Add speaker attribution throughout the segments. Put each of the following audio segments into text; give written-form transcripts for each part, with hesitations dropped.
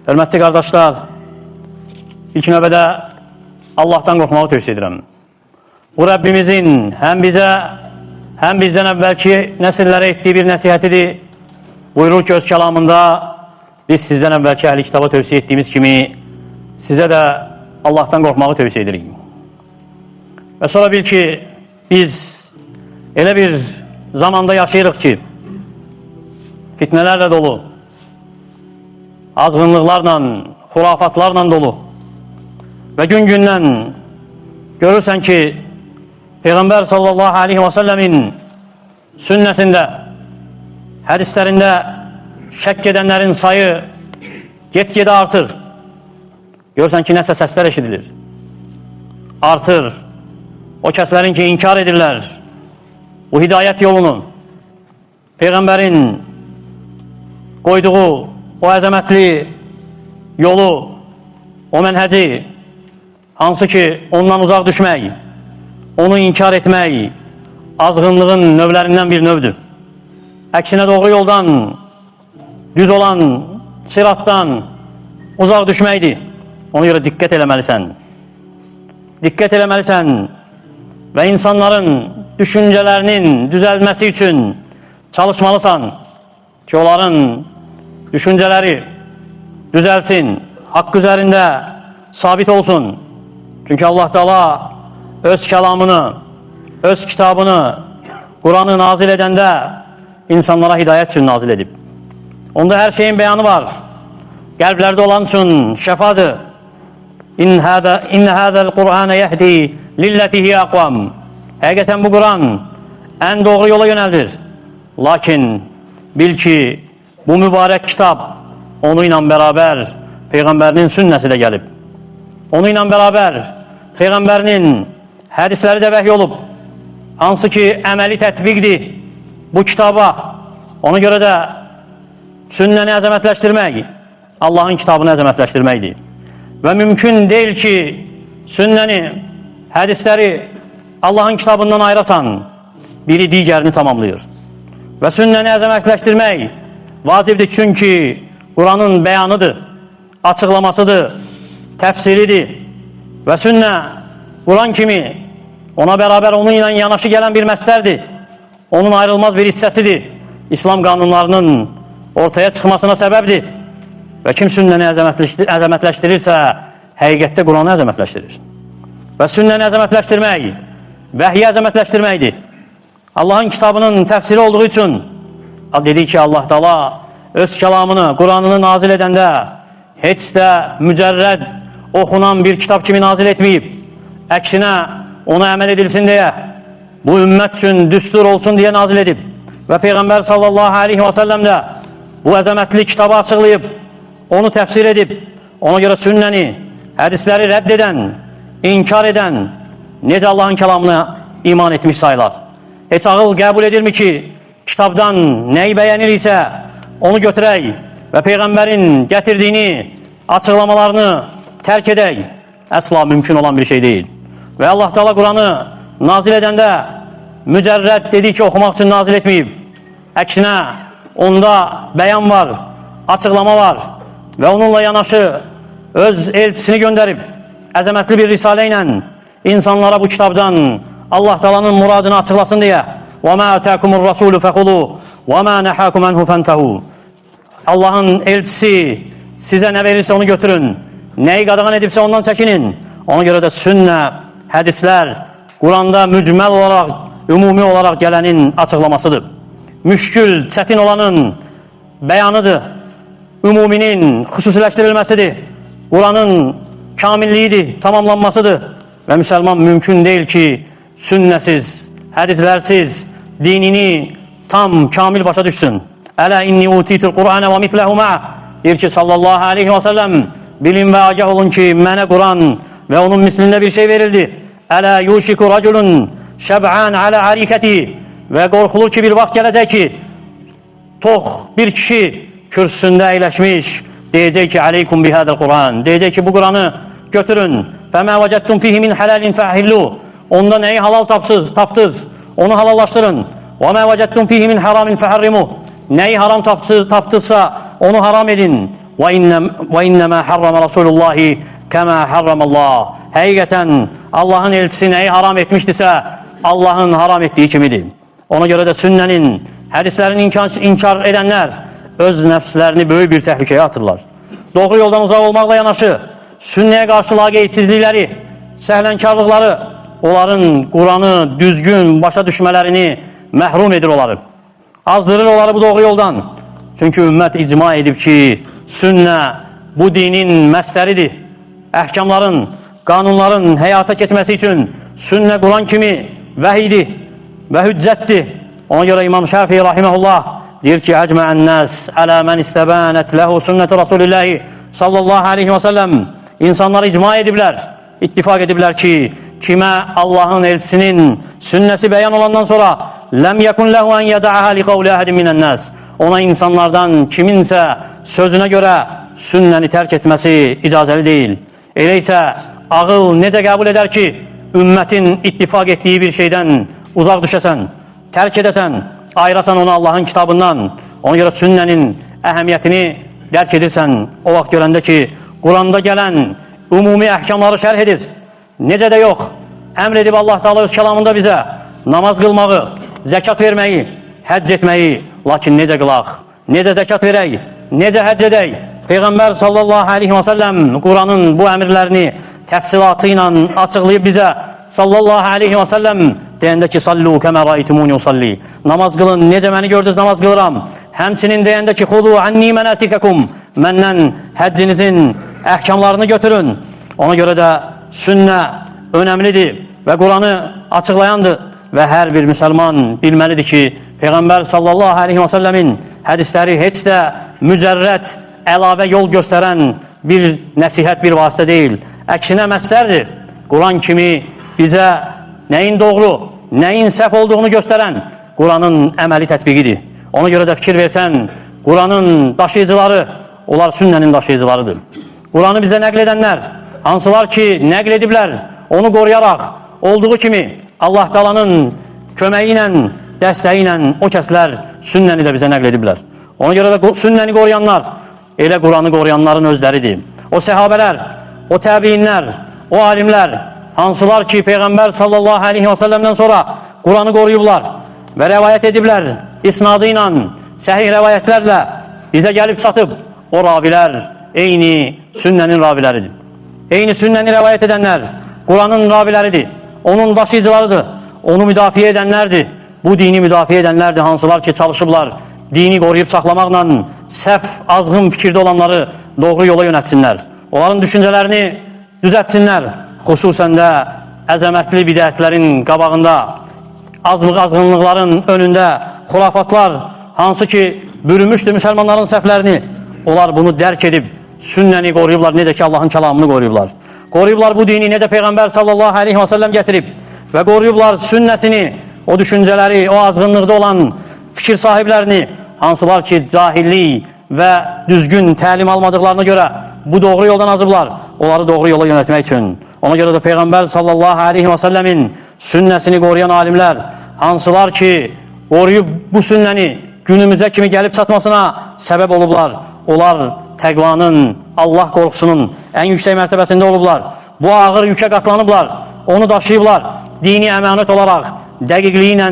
Speaker 1: Hörmətli qardaşlar, ilk növbədə Allahdan qorxmağı tövsiyə edirəm. Bu Rəbbimizin həm bizə, həm bizdən əvvəlki nəsillərə etdiyi bir nəsihətidir. Buyurur ki, öz kəlamında biz sizdən əvvəlki əhli kitaba tövsiyə etdiyimiz kimi sizə də Allahdan qorxmağı tövsiyə edirik. Və sonra bil ki, biz elə bir zamanda yaşayırıq ki, fitnələrlə dolu, azğınlıqlarla, xurafatlarla dolu və gün-gündən görürsən ki, Peyğəmbər sallallahu aleyhi və səlləmin sünnətində, hədislərində şəkk edənlərin sayı get-gedə artır. Görürsən ki, nəsə səslər eşidilir. Artır. O kəslərin ki, inkar edirlər bu hidayət yolunu, Peyğəmbərin qoyduğu o əzəmətli yolu, o mənhəci, hansı ki, ondan uzaq düşmək, onu inkar etmək azğınlığın növlərindən bir növdür. Əksinə doğru yoldan, düz olan siratdan uzaq düşməkdir. Ona görə diqqət eləməlisən. Diqqət eləməlisən və insanların düşüncələrinin düzəlməsi üçün çalışmalısan ki, onların düşüncələri düzəlsin, haqq üzərində sabit olsun. Çünki Allah Teala öz kəlamını, öz kitabını, Quranı nazil edəndə insanlara hidayət üçün nazil edib. Onda hər şeyin bəyanı var. Qəlblərdə olan üçün şəfadır. İn hədəl Qur'anə yəhdi lilləti hiyə aqvam. Həqiqətən bu Quran ən doğru yola yönəldir. Lakin bil ki, bu mübarək kitab onunla bərabər Peyğəmbərinin sünnəsi də gəlib. Onunla bərabər Peyğəmbərinin hədisləri də vəhy olub. Hansı ki, əməli tətbiqdir bu kitaba. Ona görə də sünnəni əzəmətləşdirmək Allahın kitabını əzəmətləşdirməkdir. Və mümkün deyil ki, sünnəni, hədisləri Allahın kitabından ayırasan, biri digərini tamamlayır. Və sünnəni əzəmətləşdirmək vacibdir, çünki Quranın bəyanıdır, açıqlamasıdır, təfsiridir. Və sünnə Quran kimi ona bərabər onunla yanaşı gələn bir məslərdir. Onun ayrılmaz bir hissəsidir. İslam qanunlarının ortaya çıxmasına səbəbdir. Və kim sünnəni əzəmətləşdirirsə, həqiqətdə Quranı əzəmətləşdirir. Və sünnəni əzəmətləşdirmək, vəhyi əzəmətləşdirməkdir. Allahın kitabının təfsiri olduğu üçün dedik ki, Allah Teala öz kəlamını, Quranını nazil edəndə heç də mücərrəd oxunan bir kitab kimi nazil etməyib. Əksinə ona əməl edilsin deyə, bu ümmət üçün düstur olsun deyə nazil edib. Və Peyğəmbər sallallahu aleyhi və səlləm də bu əzəmətli kitabı açıqlayıb, onu təfsir edib, ona görə sünnəni, hədisləri rədd edən, inkar edən, necə Allahın kəlamına iman etmiş sayılar. Heç ağıl qəbul edirmi ki, kitabdan nəyi bəyəniriksə, onu götürək və Peyğəmbərin gətirdiyini, açıqlamalarını tərk edək. Əsla mümkün olan bir şey deyil. Və Allah Teala Quranı nazil edəndə mücərrəd dedik ki, oxumaq üçün nazil etməyib. Əksinə, onda bəyan var, açıqlama var və onunla yanaşı öz elçisini göndərib, əzəmətli bir risalə ilə insanlara bu kitabdan Allah Teala'nın muradını açıqlasın deyə. وَمَا أَتَاكُمُ الرَّسُولُ فَخُذُوا وَمَا نَحَاكُمْ عَنْهُ فَانْتَهُوا. Allahın elçisi sizə nə verirsə onu götürün. Nəyi qadağan edibsə ondan çəkinin. Ona görə də sünnə, hədislər Quranda mücməl olaraq, ümumi olaraq gələnin açıqlamasıdır. Müşkül, çətin olanın bəyanıdır. Ümuminin xüsusiləşdirilməsidir. Quranın kamilliyidir, tamamlanmasıdır. Və müsəlman mümkün deyil ki, sünnəsiz, hədislərsiz dinini tam, kamil başa düşsün. Ələ inni utitul Qur'anə və misləhu mə. Deyir ki, sallallahu aleyhi və səlləm, bilin və agah olun ki, mənə Quran və onun mislində bir şey verildi. Ələ yuşiku raculun şəb'an alə arikəti. Və qorxulur ki, bir vaxt gələcək ki, tox bir kişi kürsüsündə əyləşmiş, deyəcək ki, aleykum bihədəl Quran. Deyəcək ki, bu Quranı götürün. Fəmə vəcəttum fihi min hələlin fəhillu. Onda nəyi halal tapdınız, onu halallaşdırın. Və mə vəcəttum fihi min haramin fəhərrimuh. Nəyi haram tapdınızsa onu haram edin. Və innəmə harrama Rasulullahi kəmə harramallah. Həqiqətən Allahın elçisi nəyi haram etmişdisə, Allahın haram etdiyi kimidir. Ona görə də sünnənin, hədislərin inkar edənlər öz nəfslərini böyük bir təhlükəyə atırlar. Doğru yoldan uzaq olmaqla yanaşı, sünnəyə qarşı laqeysizlikləri, səhlənkarlıqları onların Quranı düzgün başa düşmələrini məhrum edir onları. Azdırır onları bu doğru yoldan. Çünki ümmət icma edib ki, sünnə bu dinin məsləridir. Əhkamların, qanunların həyata keçməsi üçün sünnə Quran kimi vəhidir və hüccətdir. Ona görə İmam Şafii rahimehullah deyir ki, əcməən nəs ələ mən istəbənət ləhu sünnəti Rasulillahi sallallahu aleyhi və səlləm. İnsanlar icma ediblər, ittifaq ediblər ki, kimə Allahın elçisinin sünnəsi bəyan olandan sonra ləm yəkun ləhu ən yədəəhə li qavli əhədin minən nəs. Ona insanlardan kiminsə sözünə görə sünnəni tərk etməsi icazəli deyil. Elə isə ağıl necə qəbul edər ki, ümmətin ittifaq etdiyi bir şeydən uzaq düşəsən, tərk edəsən, ayırasan onu Allahın kitabından. Ona görə sünnənin əhəmiyyətini dərk edirsən, o vaxt görəndə ki, Quranda gələn ümumi əhkamları şərh edir. Necə də yox, əmr edib Allah Teala öz kəlamında bizə namaz qılmağı, zəkat verməyi, həcc etməyi, lakin necə qılaq, necə zəkat verək, necə həcc edək? Peyğəmbər sallallahu aleyhi və səlləm Quranın bu əmrlərini təfsilatı ilə açıqlayıb bizə sallallahu aleyhi və səlləm deyəndə ki, sallu kəmə raitumuni usalli. Namaz qılın, necə məni gördünüz namaz qılıram. Həmçinin deyəndə ki, xudu anni mənasikakum. Məndən həccinizin əhkamlarını götürün. Ona görə də sünnə önəmlidir və Quranı açıqlayandır və hər bir müsəlman bilməlidir ki, Peyğəmbər sallallahu aleyhi və səlləmin hədisləri heç də mücərrəd, əlavə yol göstərən bir nəsihət, bir vasitə deyil. Əksinə məslərdir. Quran kimi bizə nəyin doğru, nəyin səhv olduğunu göstərən Quranın əməli tətbiqidir. Ona görə də fikir versən, Quranın daşıyıcıları, onlar sünnənin daşıyıcılarıdır. Quranı bizə nəql edənlər, hansılar ki, nəql ediblər, onu qoruyaraq olduğu kimi Allah Taala'nın köməyi ilə, dəstəyi ilə o kəslər sünnəni də bizə nəql ediblər. Ona görə də sünnəni qoruyanlar elə Quranı qoruyanların özləridir. O səhabələr, o təbiinlər, o alimlər, hansılar ki, Peyğəmbər sallallahu aleyhi və səlləmdən sonra Quranı qoruyublar və rəvayət ediblər, isnadı ilə, səhih rəvayətlərlə bizə gəlib çatıb, o ravilər eyni sünnənin raviləridir. Eyni sünnəni rəvayət edənlər Quranın raviləridir, onun daşıyıcılarıdır, onu müdafiə edənlərdir, bu dini müdafiə edənlərdir, hansılar ki, çalışıblar dini qoruyub saxlamaqla səhv, azğın fikirdə olanları doğru yola yönətsinlər. Onların düşüncələrini düzəltsinlər. Xüsusən də əzəmətli bidətlərin qabağında, azğınlıqların önündə xurafatlar, hansı ki bürümüşdü müsəlmanların səhvlərini, onlar bunu dərk edib sünnəni qoruyublar, necə ki Allahın kəlamını qoruyublar. Qoruyublar bu dini necə Peyğəmbər sallallahu aleyhi və səlləm gətirib və qoruyublar sünnəsini, o düşüncələri, o azğınlıqda olan fikir sahiblərini, hansılar ki cahillik və düzgün təlim almadıqlarına görə bu doğru yoldan azıblar, onları doğru yola yönətmək üçün. Ona görə də Peyğəmbər sallallahu aleyhi və səlləmin sünnəsini qoruyan alimlər, hansılar ki qoruyub bu sünnəni günümüzə kimi gəlib çatmasına səbəb olublar, onlar təqvanın, Allah qorxusunun ən yüksək mərtəbəsində olublar. Bu ağır yükə qatlanıblar, onu daşıyıblar, dini əmanət olaraq dəqiqliyi ilə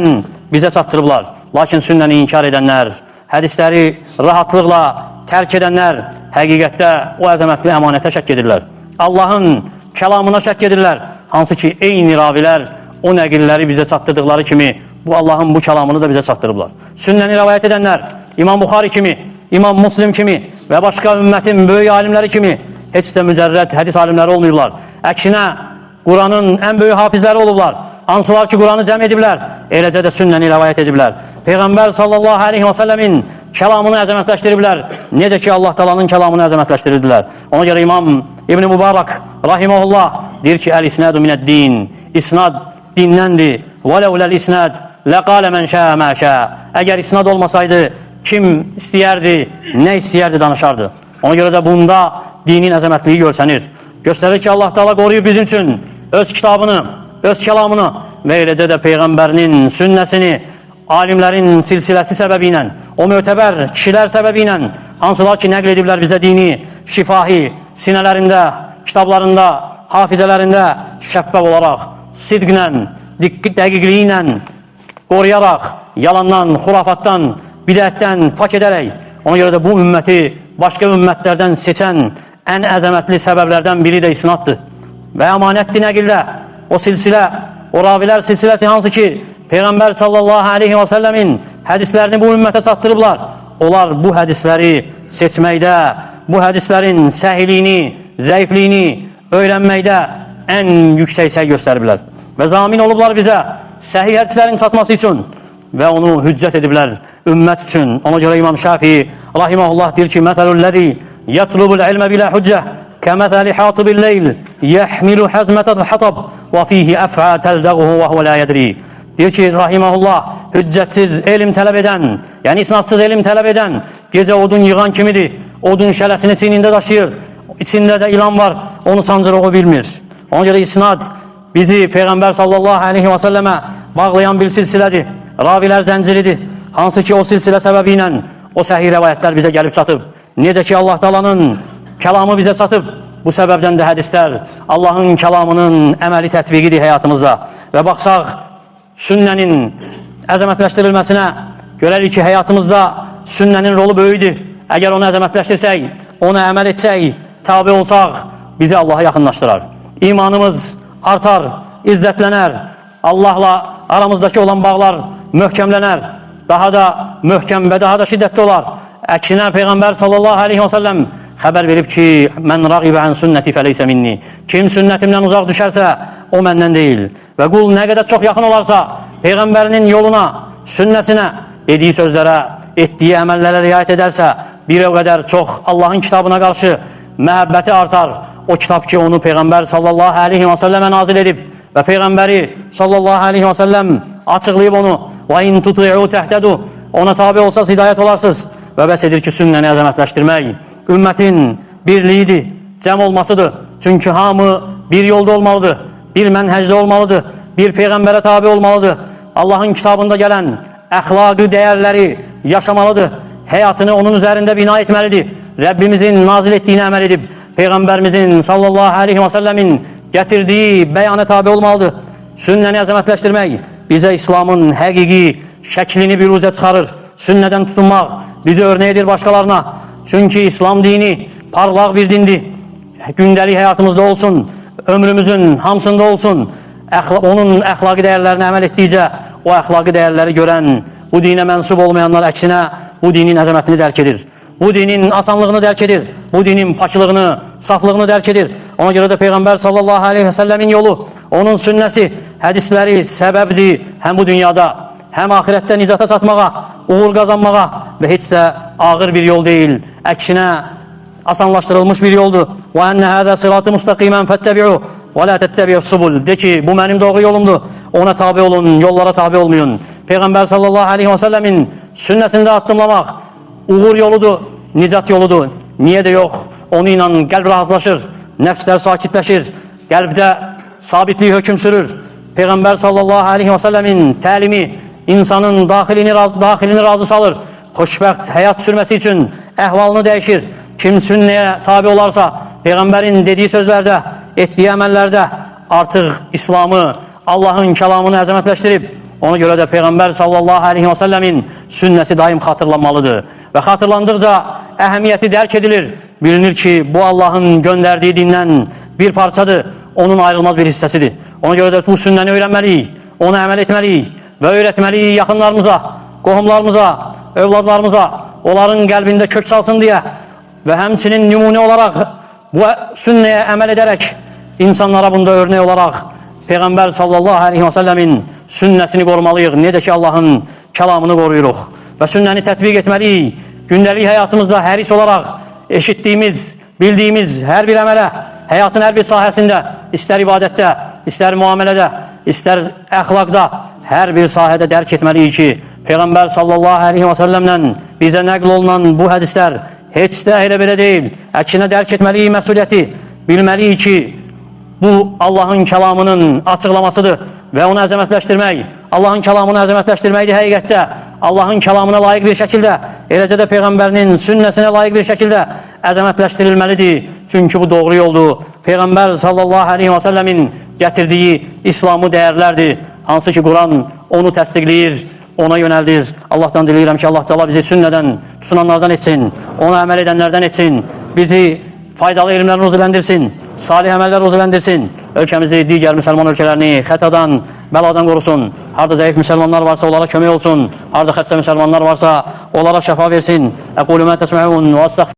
Speaker 1: bizə çatdırıblar. Lakin sünnəni inkar edənlər, hədisləri rahatlıqla tərk edənlər həqiqətdə o əzəmətli əmanətə şəkk edirlər. Allahın kəlamına şəkk edirlər. Hansı ki, eyni ravilər o nəqilləri bizə çatdırdıqları kimi bu Allahın bu kəlamını da bizə çatdırıblar. Sünnəni rəvayət edənlər İmam Buxari kimi, İmam Muslim kimi və başqa ümmətin böyük alimləri kimi heç də mücərrəd hədis alimləri olmayıblar. Əksinə Quranın ən böyük hafizləri olublar. Hansılar ki Quranı cəm ediblər, eləcə də sünnəni rəvayət ediblər. Peyğəmbər sallallahu aleyhi və səlləmin kəlamını əzəmətləşdiriblər. Necə ki Allah Taala'nın kəlamını əzəmətləşdirirdilər. Ona görə İmam İbn Mübarək rahimehullah deyir ki, əl-isnadu minəd-din. İsnad dindəndir. Və ləuləl isnad ləqalə mən şəə mə şəə. Əgər isnad olmasaydı kim istəyərdi, nə istəyərdi danışardı. Ona görə də bunda dinin əzəmətliyi görsənir. Göstərir ki, Allah Teala qoruyub bizim üçün öz kitabını, öz kəlamını və eləcə də Peyğəmbərinin sünnəsini alimlərin silsiləsi səbəbi ilə, o mötəbər kişilər səbəbi ilə, hansılar ki, nəql ediblər bizə dini, şifahi, sinələrində, kitablarında, hafizələrində şəffaf olaraq, sidqlə, dəqiqliyi ilə qoruyaraq, yalandan, xurafatdan, bidətdən pak edərək, ona görə də bu ümməti başqa ümmətlərdən seçən ən əzəmətli səbəblərdən biri də isnaddır. Və əmanətdir nəqildə o silsilə, o ravilər silsiləsi hansı ki, Peyğəmbər sallallahu aleyhi və səlləmin hədislərini bu ümmətə çatdırıblar. Onlar bu hədisləri seçməkdə, bu hədislərin səhiliyini, zəifliyini öyrənməkdə ən yüksək səy göstəriblər. Və zamin olublar bizə səhih hədislərin çatması üçün və onu hüccət ediblər ümmət üçün. Ona görə İmam Şafii rahimehullah deyir ki, "Məsəlul-ləzi yatlubul ilmə bilə hüccə kəməsəli hatibil leyl yəhmilu həzmətəl hatab və fihi əf'a təldəğuhu və huve la yədri." Deyir ki, rahimehullah, hüccətsiz elm tələb edən, yəni isnadsız elm tələb edən gecə odun yığan kimidir. Odun şələsini çiynində daşıyır. İçində də ilan var, onu sancır, o bilmir. Ona görə isnad bizi Peyğəmbər sallallahu aleyhi və səlləmə bağlayan bir silsilədir. Ravilər zənciridir. Hansı ki o silsilə səbəbi ilə o səhih rəvayətlər bizə gəlib çatıb. Necə ki Allah Taala'nın kəlamı bizə çatıb. Bu səbəbdən də hədislər Allahın kəlamının əməli tətbiqidir həyatımızda. Və baxsaq sünnənin əzəmətləşdirilməsinə görərik ki, həyatımızda sünnənin rolu böyükdür. Əgər onu əzəmətləşdirsək, ona əməl etsək, tabi olsaq, bizi Allaha yaxınlaşdırar. İmanımız artar, izzətlənər, Allahla aramızdakı olan bağlar möhkəmlənər, daha da möhkəm və daha da şiddətli olar. Əksinə Peyğəmbər sallallahu aleyhi və səlləm xəbər verib ki, mən rağibə ən sünnəti fəleysə minni. Kim sünnətimdən uzaq düşərsə, o məndən deyil. Və qul nə qədər çox yaxın olarsa, Peyğəmbərinin yoluna, sünnəsinə, dediyi sözlərə, etdiyi əməllərə riayət edərsə, bir o qədər çox Allahın kitabına qarşı məhəbbəti artar. O kitab ki, onu Peyğəmbər sallallahu aleyhi və səlləmə nazil edib və Peyğəmbəri sallallahu aleyhi və səlləm açıqlayıb onu. Və in tuti'u təhtədu. Ona tabi olsaz hidayət olarsınız. Və bəs edir ki, sünnəni əzəmətləşdirmək ümmətin birliyidir, cəm olmasıdır. Çünki hamı bir yolda olmalıdır, bir mənhəcdə olmalıdır, bir peyğəmbərə tabi olmalıdır. Allahın kitabında gələn əxlaqi dəyərləri yaşamalıdır. Həyatını onun üzərində bina etməlidir. Rəbbimizin nazil etdiyini əməl edib, Peyğəmbərimizin sallallahu aleyhi və səlləmin gətirdiyi bəyana tabi olmalıdır. Sünnəni əzəmətləşdirmək bizə İslamın həqiqi şəklini büruzə çıxarır. Sünnədən tutunmaq bizi örnək edir başqalarına. Çünki İslam dini parlaq bir dindir. Gündəlik həyatımızda olsun, ömrümüzün hamısında olsun. Onun əxlaqi dəyərlərinə əməl etdikcə o əxlaqi dəyərləri görən, bu dinə mənsub olmayanlar əksinə bu dinin əzəmətini dərk edir. Bu dinin asanlığını dərk edir. Bu dinin paklığını, saflığını dərk edir. Ona görə də Peyğəmbər sallallahu aleyhi və səlləmin yolu, onun sünnəsi, hədisləri səbəbdir həm bu dünyada, həm axirətdə nicata çatmağa, uğur qazanmağa və heç də ağır bir yol deyil. Əksinə asanlaşdırılmış bir yoldur. Və enne hâzâ sıratı mustaqimen fettebi'uh və la tettebi'us subul. De ki, bu mənim doğru yolumdur. Ona tabi olun, yollara tabi olmayın. Peyğəmbər sallallahu aleyhi və səlləmin sünnəsində addımlamaq uğur yoludur, nicat yoludur. Niyə də yox? Onu ilə qəlb rahatlaşır, nəfslər sakitləşir, qəlbdə sabitlik hökm sürür. Peyğəmbər sallallahu aleyhi və səlləmin təlimi insanın daxilini razı salır. Xoşbəxt həyat sürməsi üçün əhvalını dəyişir. Kim sünnəyə tabi olarsa, Peyğəmbərin dediyi sözlərdə, etdiyi əməllərdə artıq İslamı, Allahın kəlamını əzəmətləşdirib. Ona görə də Peyğəmbər sallallahu aleyhi və səlləmin sünnəsi daim xatırlanmalıdır. Və xatırlandıqca əhəmiyyəti dərk edilir. Bilinir ki, bu Allahın göndərdiyi dindən bir parçadır, onun ayrılmaz bir hissəsidir. Ona görə də bu sünnəni öyrənməliyik, ona əməl etməliyik və öyrətməliyik yaxınlarımıza, qohumlarımıza, övladlarımıza, onların qəlbində kök salsın deyə və həmçinin nümunə olaraq bu sünnəyə əməl edərək insanlara bunda örnək olaraq Peyğəmbər sallallahu aleyhi və səlləmin sünnəsini qorumalıyıq. Necə ki Allahın kəlamını qoruyuruq və sünnəni tətbiq etməliyik. Gündəlik həyatımızda həris olaraq eşitdiyimiz, bildiyimiz hər bir əmələ, həyatın hər bir sahəsində, istər ibadətdə, istər müamilədə, istər əxlaqda, hər bir sahədə dərk etməliyik ki, Peyğəmbər sallallahu aleyhi və səlləmlə bizə nəql olunan bu hədislər heç də elə belə deyil. Əksinə dərk etməliyik məsuliyyəti, bilməliyik ki, Bu Allahın kəlamının açıqlamasıdır və onu əzəmətləşdirmək, Allahın kəlamını əzəmətləşdirməkdir həqiqətdə. Allahın kəlamına layiq bir şəkildə, eləcə də Peyğəmbərinin sünnəsinə layiq bir şəkildə əzəmətləşdirilməlidir. Çünki bu doğru yoldur. Peyğəmbər sallallahu aleyhi və səlləmin gətirdiyi İslamı dəyərlərdir. Hansı ki Quran onu təsdiqləyir, ona yönəldir. Allahdan diləyirəm ki, Allah Teala bizi sünnədən tutunanlardan etsin, ona əməl edənlərdən etsin, bizi faydalı elmlərlə ruziləndirsin, salih əməllər ruziləndirsin, ölkəmizi, digər müsəlman ölkələrini xətadan, bəladan qorusun. Harda zəif müsəlmanlar varsa onlara kömək olsun, harda xəstə müsəlmanlar varsa onlara şəfa versin. Əqulu mə təsməun və.